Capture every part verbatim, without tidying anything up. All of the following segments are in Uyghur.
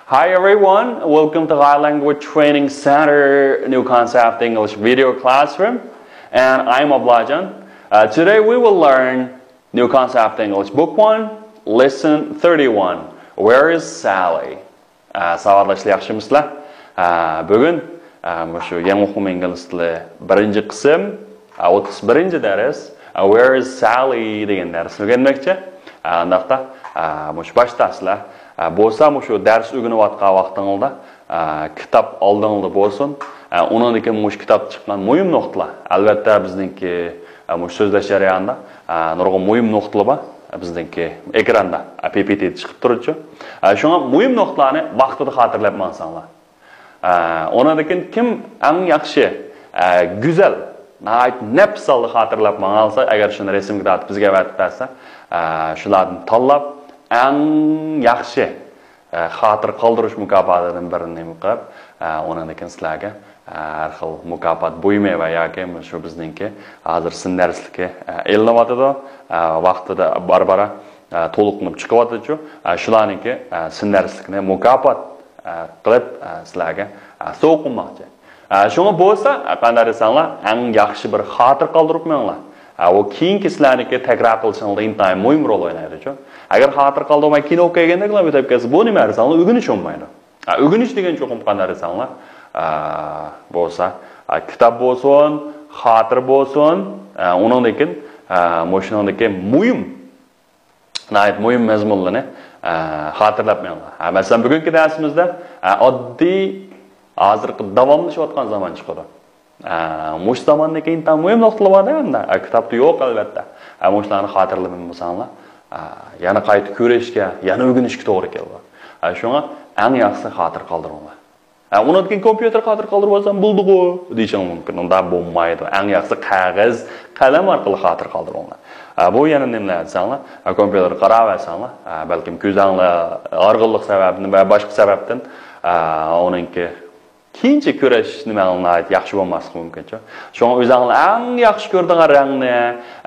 Hi everyone, welcome to Thai Language Training Center New Concept English Video Classroom, and I'm Oblajan. Uh, today we will learn New Concept English Book one, Lesson thirty-one. Where is Sally? Ә, сабаҡлашла, яҡшымысызлар? Ә, бөгөн, ә, мышы яңы уҡыма инглиз тиле беренче ҡысым, ә, отыз беренче дәрес, ә, Where is Sally деген дәрес үгәнмәкче. Ә, андақта, ә, мышы башласла. Ә, болса, мышы дәрес үгәнеп атҡан ваҡытыңда, ә, китап алдыңда болсын. Ә, онан икән мышы китап чыҡҡан мөһим ноҡтала. Әлбәттә, безнеңки, ә, мышы созлаш җәрәянында, ә, нурғын мөһим ноҡтала бар. Ә, безнеңки экранда, ә, P P T чыҡып торучы. Ә, шуңа мөһим ноҡталаны ваҡытыда хатırlап маңсаңлар. Ә, онан икән кем иң яҡшы, ә, гүзәл, наһайт нәпс алды хатırlап маңалса, әгәр шуны рәсемгә тартып безгә вәт бәсә, ә, шулардан таллап иң яҡшы, ә, хатыр ҡалдырыш мөкапатыдан берен нема ҡылып, ә, онан икән силәргә, ә, һәр хил мөкапат буймай ва яки шу безнеңки һәзер син дәреслеге, ә, илнаватыды, ә, ваҡытыда бар-бара, ә, толықланып чыҡыватыды. Ә, шуларныңки, ә, син дәреслегенә мөкапат, ә, ҡылып, ә, силәргә, ә, соҡынмаҡчы. Ә, шуңа болса, ә, ҡандай десәңләр, иң яҡшы бер хатыр ҡалдырып меңләр. Ә, о киң кешеләрнеке тәкрар ҡылышыңда интайым мөһим роль уйнайды чу. Әгәр хатыр ҡалдырмай кино кергәндә генә үтеп кәс, бу нимә десәңләр, үгәнеш болмайды. Ә, үгәнеш дигән чоҡым ҡандай десәңләр, ә, болса, ә, китап болсын, хатыр болсын, ә, оныңдакин, ә, мошыныңдакин мөһим Наһайат мөһим мәзмунланы, ә, хатırlап меңләр. Ә, мәсәлән, бүгенге дәресимиздә, ә, одди, һәзерге дәвамлашып аткан заман чыгыды. Ә, муш заманны кийин там мөһим нокталар бар да, анда. Ә, китапта юк, әлбәттә. Ә, мушланы хатırламый булсаңлар, ә, яна кайта күрешкә, яна үгенешкә туры килә. Ә, шуңа иң яхшысы хатыр калдырыңлар. Ә, ондан кийин компьютер хатыр калдырып алсам булдыгы, дейишең мөмкин. Онда булмайды. Иң яхшысы кагыз, калам аркылы хатыр калдырыңлар. Ә, бу яна нимә десәңләр, ә, компьютер карап алсаңлар, ә, бәлкем күзеңләр аргылык сәбәбеннән ва башка сәбәптән, ә, оныңки кийинчә күреш нимәләр яхшы булмаслыгы мөмкин. Шуңа үзеңләр иң яхшы күрдегән рәңне,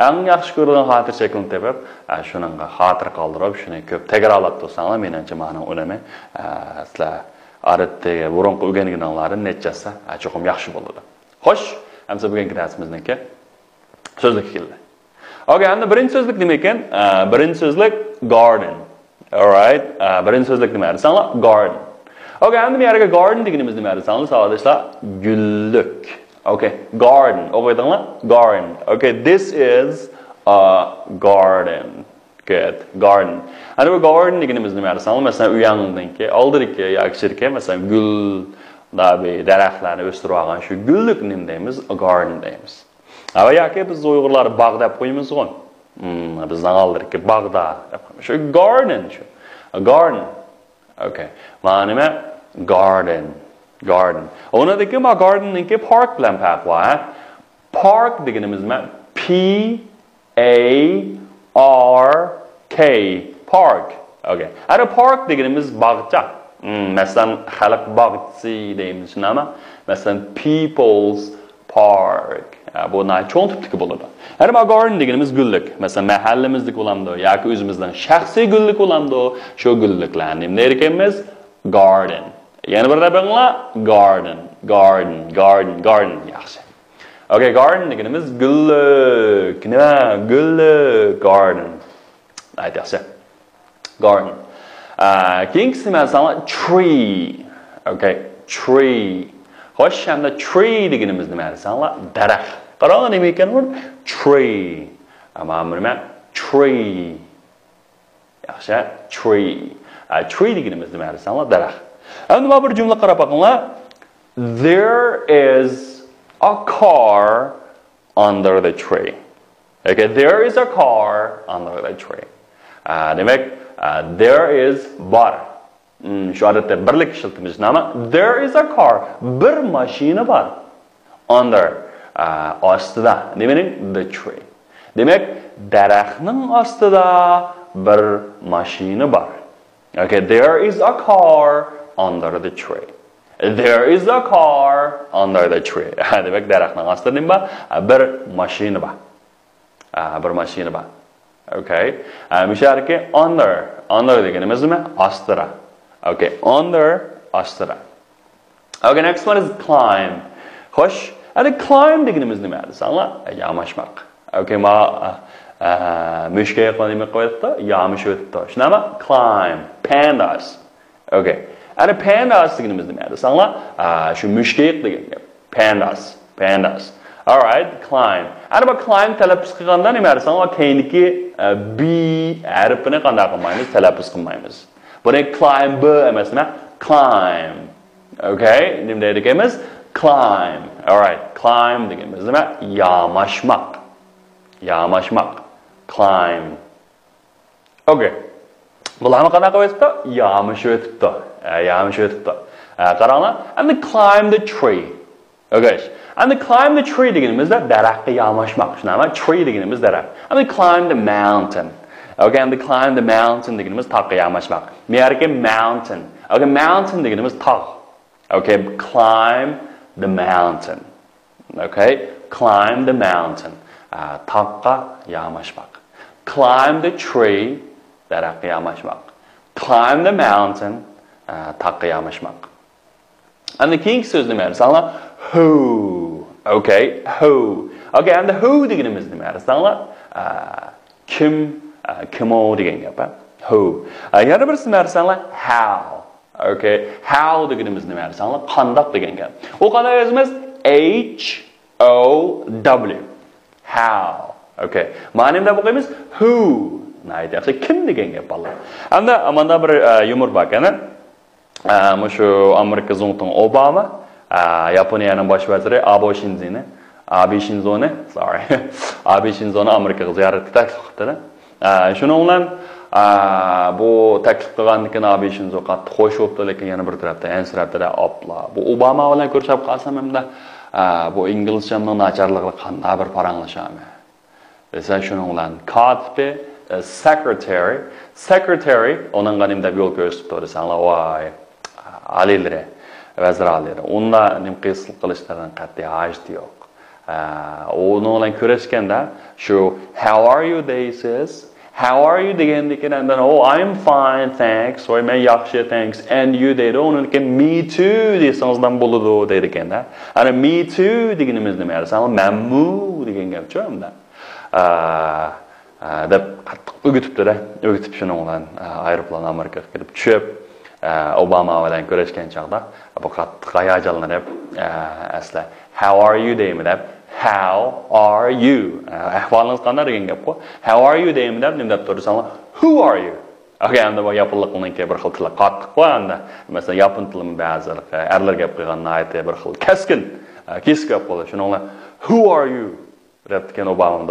иң яхшы күрдегән хатир шәклен табып, ә, шуңа хатир калдырып, шуны күп тәкрарлап торсаңлар, менәчә, моның өнеме, ә, сезләр Арыттагы бурынкы үгәнегенеңләрдән нәтиҗәсе, ә, чукым яхшы булды. Хош, әмсә бүгенге дәресимизнең созлыгы килде. Окей, әмді беренче созлык неме икән? Ә, беренче созлык garden. Alright, ә, беренче созлык неме? Саңла garden. Окей, әмді бу җирдә garden дигәнебез неме? Саңла, савадашлар, гөллек. Окей, garden. Укыйдыңлар? Garden. Okay, this is a garden. Good. Garden. Әнә бу garden дигәнебез неме? Саңла, мәсәлән, уяңдыңки, алдырыки, яки чирке, мәсәлән, гүл, да бу дәрәхләрне үстереп алган шу гүллек неме дейбез? Garden дейбез. Ә, яки без уйгырлар баг дип куймыз гын. М, без аңалдырыки багда дип куймыз. Шу garden шу. Garden. Окей. Мана неме? Garden. Garden. Оныңдакин ма garden ныңки park белән фәркы бар, ә? Park дигәнебез неме? P A R K. Park. Окей. Әнә park дигәнебез бакча. М, мәсәлән, халык бакчасы дейбез, шундыймы? Мәсәлән, people's park. Ә, бу наһайат чоң типтәге булды. Әнә ма garden дигәнебез гүллек. Мәсәлән, мәхәлләмиздә буламды, яки үзебезнең шәхси гүллек буламды, шу гүллекләрне неме дияр икәнбез? Garden. Яна бер дә баңла, garden, garden, garden, garden. Яхшы. Окей, garden дигәнебез гүллек. Неме? Гүллек, garden. Әйт, яхшы. Garden. Ә, кийинкесе неме дисәң, tree. Окей, tree. Хош, әмді tree дигәнебез неме дисәң, дәрәх. Карагыз, неме икән бу? Tree. Әмма бу неме? Tree. Яхшы, tree. Ә, tree дигәнебез неме дисәң, дәрәх. Әмді мына бер җөмлә карап бакыңлар. There is a car under the tree. Okay, there is a car under the tree. Ә, димәк, ә, there is бар. М, шу адәттә берлек эшләтәбез. Нәмә? There is a car. Бер машина бар. Under, ә, астында. Нимәнең? The tree. Димәк, дәрәхнең астында бер машина бар. Okay, there is a car under the tree. There is a car under the tree. Димәк, дәрәхнең астында неме бар? Ә, бер машина бар. Ә, бер машина бар. Okay. Ә, мишәрке under. Under дигәнебез неме? Астыра. Okay, under، ئاستىدا. Okay, next one is climb. خوش، ئەنە climb دېگىنىمىز نېمە دېسەڭلار؟ ياماشماق. Okay، ما، ئە، مۈشكەيىققا نېمە قىلىۋېتىپتۇ؟ يامىشىۋېتىپتۇ. شۇنداقمۇ؟ Climb. Pandas. Okay. ئەنە pandas دېگىنىمىز نېمە دېسەڭلار؟ ئە، شۇ مۈشكەيىق دېگەن گەپ. Pandas. Pandas. Alright, climb. ئەنە بۇ climb تەلەپپۇز قىلغاندا نېمە دېسەڭلار؟ كەينىدىكى، ئە، B ھەرپىنى قانداق قىلمايمىز؟ تەلەپپۇز قىلمايمىز. بۇنى climb ئەمەس، نېمە؟ Climb. Okay، نېمە دەيدىكەنمىز؟ Climb. Alright, climb دېگىنىمىز نېمە؟ ياماشماق. ياماشماق. Climb. Okay. بۇلارمۇ قانداق قىلىۋېتىپتۇ؟ يامىشىۋېتىپتۇ. ئە، يامىشىۋېتىپتۇ. ئە، قاراڭلار. And climb the tree. Okay. And climb the tree دېگىنىمىزدە دەرەخكە ياماشماق. شۇنداقمۇ؟ Tree دېگىنىمىز دەرەخ. And climb the mountain. Okay, and climb the mountain دېگىنىمىز تاغقا ياماشماق. بۇ يەردىكى mountain. Okay, mountain دېگىنىمىز تاغ. Okay, climb the mountain. Okay, climb the mountain. ئە، تاغقا ياماشماق. Climb the tree، دەرەخكە ياماشماق. Climb the mountain، ئە، تاغقا ياماشماق. ئەمدى كېيىنكى سۆز نېمە دېسەڭلار؟ Who. Okay, who. Okay, ئەمدى who دېگىنىمىز نېمە دېسەڭلار؟ ئە، كىم، ئە، كىم ئۇ دېگەن گەپ، ھە؟ Who. ئە، يەنە بىرسى نېمە دېسەڭلار؟ How. Okay. How دېگىنىمىز نېمە دېسەڭلار؟ قانداق دېگەن گەپ. ئۇ قانداق يازىمىز؟ H O W. How. Okay. مانا نېمە دەپ ئوقۇيمىز؟ Who. ناھايىتى ياخشى. كىم دېگەن گەپ، بالىلار. ئەمدى مانا بىر، ئە، يۇمۇر باركەن. ئە، مۇشۇ ئامېرىكا زۇڭتۇڭى ئوباما، ئە، ياپونىيەنىڭ باش ۋەزىرى ئابو شىنزىنى، ئابى شىنزونى، sorry، ئابى شىنزونى ئامېرىكىغا زىيارەتكە تەكلىپ قىپتىدە. ئە، شۇنىڭ بىلەن، ئە، بۇ تەكلىپ قىلغاندىن كېيىن ئابى شىنزو قاتتىق خوش بوپتۇ، لېكىن يەنە بىر تەرەپتە ئەنسىرەپتىدە، ئاپلا، بۇ ئوباما بىلەن كۆرۈشۈپ قالسام ئەمدى، ئە، بۇ ئىنگلىزچەمنىڭ ناچارلىقىغا قانداق بىر پاراڭلىشامەن دېسە، شۇنىڭ بىلەن كاتىپى، ئە، سېكرېتارى، سېكرېتارى ئۇنىڭغا نېمە دەپ يول كۆرسىتىپتۇ دېسەڭلار، ۋاي، ئالىيلىرى، ۋەزىر ئالىيلىرى، ئۇندا نېمە قىلسىلىق قىلىشلىرىنىڭ قەتئىي ھاجىتى يوق. ئە، ئۇنىڭ بىلەن كۆرۈشكەندە، شۇ، How are you دەيسىز. How are you دېگەندىن كېيىن ئاندىن، Oh, I'm fine, thanks. ۋاي، مەن ياخشى، thanks. And you دەيدۇ. ئۇنىڭدىن كېيىن Me too دېسىڭىزلا بولىدۇ دەيدىكەن-دە. ئەنە Me too دېگىنىمىز نېمە دېسەڭلار، مەنمۇ دېگەن گەپچۇ ئەمدى. ئە، ئە، دەپ قاتتىق ئۆگىتىپتۇ-دە. ئۆگىتىپ شۇنىڭ بىلەن، ئە، ئايروپىلان ئامېرىكىغا كېلىپ چۈشۈپ، ئە، ئوباما بىلەن كۆرۈشكەن چاغدا بۇ قاتتىق ھاياجانلىنىپ، ئە، ئەسلى، How are you دەيمەن دەپ، How are you؟ ئە، ئەھۋالىڭىز قانداق دېگەن گەپقۇ. How are you دەيمەن دەپ، نېمە دەپ تۇردى دېسەڭلار، Who are you؟ Okay، ئەمدى بۇ ياپونلۇقنىڭكى بىر خىل تىلى قاتتىققۇ ئەمدى. مەسىلەن، ياپون تىلىمۇ بەزى ئەرلەر گەپ قىلغان ناھايىتى بىر خىل كەسكىن، ئە، كېسىپ گەپ قىلىدۇ. شۇنىڭ بىلەن، Who are you؟ دەپتىكەن ئوباما،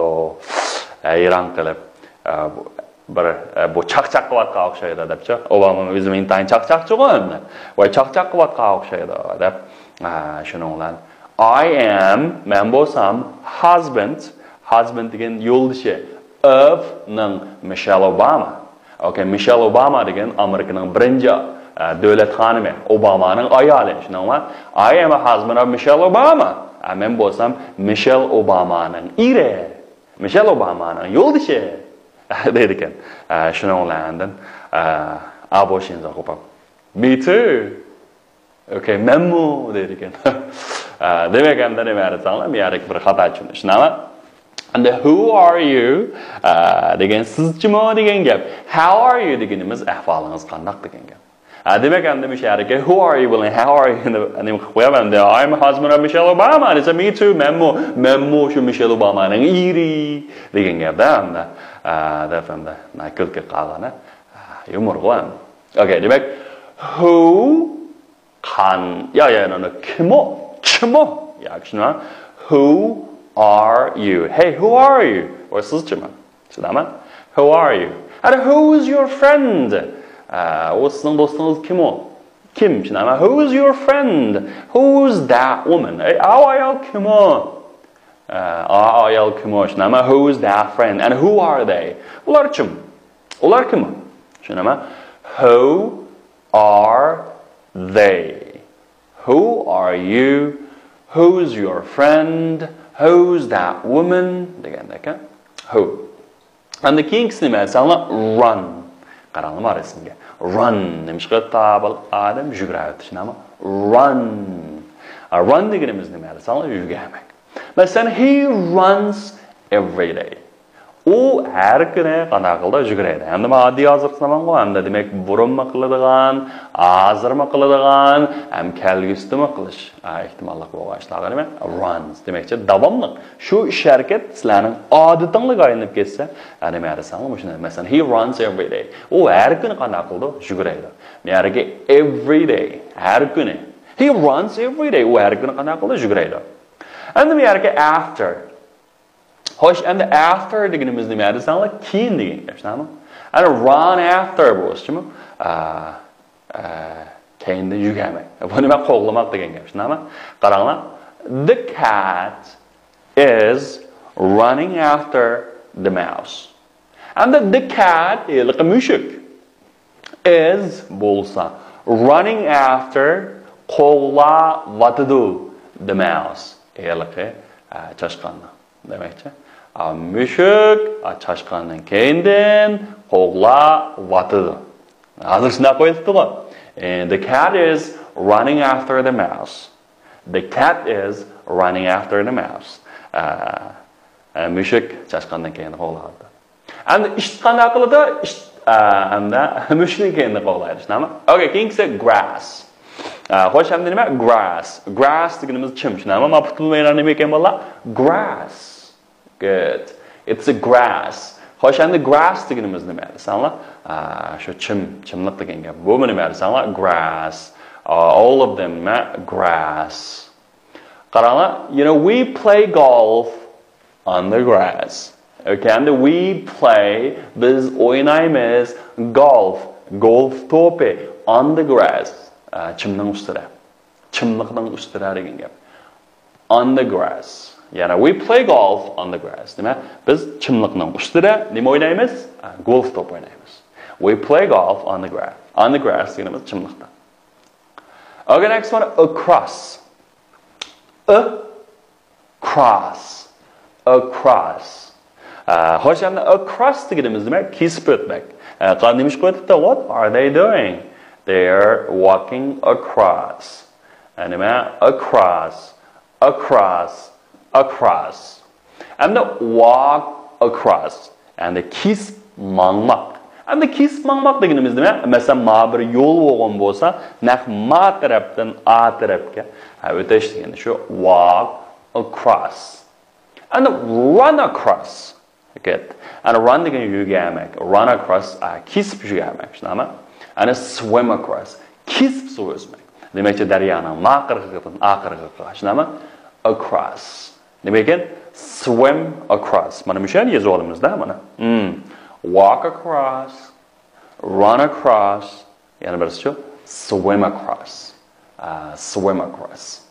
ھەيران قېلىپ، ئە، بۇ، بىر، ئە، بۇ چاقچاق قىلىۋاتقان ئوخشايدۇ دەپچۇ. ئوباما ئۆزىمۇ ئىنتايىن چاقچاقچىغۇ ئەمدى. ۋاي، چاقچاق قىلىۋاتقان ئوخشايدۇ دەپ. ئە، شۇنىڭ بىلەن، I am، مەن بولسام، husband، husband دېگەن يولدىشى، of نىڭ، مىشېل ئوباما. Okay، مىشېل ئوباما دېگەن ئامېرىكىنىڭ بىرىنچى، ئە، دۆلەت خانىمى، ئوبامانىڭ ئايالى، شۇنداقمۇ؟ I am a husband of Michelle Obama. ئە، مەن بولسام مىشېل ئوبامانىڭ ئېرى، مىشېل ئوبامانىڭ يولدىشى، دەيدىكەن. ئە، شۇنىڭ بىلەن ئاندىن، ئە، ئابو شىنزو قوپاپ، Me too. Okay، مەنمۇ دەيدىكەن. ئە، دېمەك، ئەمدى نېمە دېسەڭلار، بۇ يەردىكى بىر خاتا چۈشىنىش. نېمە؟ ئەمدى Who are you؟ ئە، دېگەن سىزچىمۇ دېگەن گەپ. How are you دېگىنىمىز ئەھۋالىڭىز قانداق دېگەن گەپ. ئە، دېمەك، ئەمدى مۇشۇ يەردىكى Who are you بىلەن How are you نى نېمە قىلىپ قويۇپ، ئەمدى I'm a husband of Michelle Obama دېسە، Me too، مەنمۇ، مەنمۇ شۇ مىشېل ئوبامانىڭ ئېرى دېگەن گەپ-دە ئەمدى. ئە، دەپ ئەمدى، نە كۈلكە قالغان، ئە، يۇمۇرغۇ ئەمدى. Okay، دېمەك، Who قان، يا، يا، نو، نو، كىمۇ؟ چىمۇ؟ ياكى شۇنداق، Who are you? Hey, who are you? ۋاي، سىز چىمۇ؟ شۇنداقمۇ؟ Who are you? And who is your friend? ئە، ئۇ سىزنىڭ دوستىڭىز كىمۇ؟ كىم؟ شۇنداقمۇ؟ Who is your friend? Who is that woman? ئەي، ئاۋۇ ئايال كىمۇ؟ ئە، ئاۋۇ ئايال كىمۇ؟ شۇنداقمۇ؟ Who is that friend? And who are they? ئۇلار چىم؟ ئۇلار كىم؟ شۇنداقمۇ؟ Who are they? Who are you? Who's your friend? Who's that woman? دېگەندەك، ھە؟ Who. ئەمدى كېيىنكىسى نېمە دېسەڭلار؟ Run. قاراڭلار رەسىمگە. Run. نېمىشقا تاۋابىلىق ئادەم يۈگۈرەۋاتىدۇ، شۇنداقمۇ؟ Run. ئا، run دېگىنىمىز نېمە دېسەڭلار، يۈگۈرمەك. مەسىلەن، he runs every day. ئۇ ھەر كۈنى قانداق قىلىدۇ؟ يۈگۈرەيدۇ. ئەمدى مانا ئاددىي ھازىرقى زامانغۇ، ئەمدى دېمەك، بۇرۇنمۇ قىلىدىغان، ھازىرمۇ قىلىدىغان، ھەم كەلگۈسىدىمۇ قىلىش، ئا، ئېھتىماللىق بولغان ئىشلارغا نېمە؟ Runs دېمەكچى، داۋاملىق. شۇ ئىش ھەرىكەت سىلەرنىڭ ئادىتىڭلارغا ئايلىنىپ كەتسە، يەنى نېمە دېسەڭلار، مۇشۇنداق. مەسىلەن، he runs every day. ئۇ ھەر كۈنى قانداق قىلىدۇ؟ يۈگۈرەيدۇ. بۇ يەردىكى every day، ھەر كۈنى. He runs every day. ئۇ ھەر كۈنى قانداق قىلىدۇ؟ يۈگۈرەيدۇ. ئەمدى بۇ يەردىكى after. خوش، ئەمدى after دېگىنىمىز نېمە دېسەڭلار، كېيىن دېگەن گەپ، شۇنداقمۇ؟ ئەنە run after بولسىچۇمۇ؟ ئا، ئا، كەينىدىن يۈگۈرمەك. بۇنى مەن قوغلىماق دېگەن گەپ، شۇنداقمۇ؟ قاراڭلار. The cat is running after the mouse. ئەمدى the cat، ھېلىقى مۈشۈك. Is بولسا running after، قوغلاۋاتىدۇ، the mouse، ھېلىقى، ئە، چاشقاننى. دېمەكچى، ئا، مۈشۈك، ئا، چاشقاننىڭ كەينىدىن قوغلاۋاتىدۇ. ھازىر شۇنداق قويۇلۇپتۇغۇ. And the cat is running after the mouse. The cat is running after the mouse. ئە، ئە، مۈشۈك چاشقاننىڭ كەينىدىن قوغلاۋاتىدۇ. ئەمدى ئىت قانداق قىلىدۇ؟ ئىت، ئە، ئەمدى مۈشۈكنىڭ كەينىدىن قوغلايدۇ، شۇنداقمۇ؟ ئوكەي، كېيىنكىسى grass. ئە، خوش، ئەمدى نېمە؟ Grass. Grass دېگىنىمىز چىم، شۇنداقمۇ؟ مانا پۇتبول مەيدانى نېمە ئىكەن، بالىلار؟ Grass. Good. It's a grass. خوش، ئەمدى grass دېگىنىمىز نېمە دېسەڭلار؟ ئە، شۇ چىم، چىملىق دېگەن گەپ. بۇمۇ نېمە دېسەڭلار؟ Grass. ئە، all of them نېمە؟ Grass. قاراڭلار، you know, we play golf on the grass. ئوكەي، ئەمدى we play، بىز ئوينايمىز، golf، گولف توپى، on the grass، ئە، چىمنىڭ ئۈستىدە. چىملىقنىڭ ئۈستىدە دېگەن گەپ. On the grass. يەنى we play golf on the grass. دېمەك، بىز چىملىقنىڭ ئۈستىدە نېمە ئوينايمىز؟ ئە، گولف توپى ئوينايمىز. We play golf on the grass. On the grass دېگىنىمىز چىملىقتا. Okay, next one, across. Across. Across. ئە، خوش، ئەمدى across دېگىنىمىز نېمە؟ كېسىپ ئۆتمەك. ئە، قا-، نېمە ئىش قىلىۋاتىدۇ؟ What are they doing? They are walking across. ئە، نېمە؟ Across. Across. Across. ئەمدى walk across. ئەمدى كېسىپ ماڭماق. ئەمدى كېسىپ ماڭماق دېگىنىمىز نېمە؟ مەسىلەن، ما بىر يول بولغان بولسا، نەق ما تەرەپتىن ئا تەرەپكە، ھە، ئۆتۈش دېگىنى شۇ، walk across. ئەمدى run across. Good. ئەمدى run دېگەن يۈگۈرمەك. Run across، ئا، كېسىپ يۈگۈرمەك، شۇنداقمۇ؟ ئەمدى swim across. كېسىپ سۇ ئۈزمەك. دېمەكچى، دەريانىڭ ما قىرغىقىدىن ئا قىرغىقىغا، شۇنداقمۇ؟ Across. نېمە ئىكەن؟ Swim across. مانا مۇشۇ يەرنى يېزىۋالىمىز-دە، مانا. Hmm. Walk across, run across، يەنە بىرسىچۇ؟ Swim across. ئا، swim across.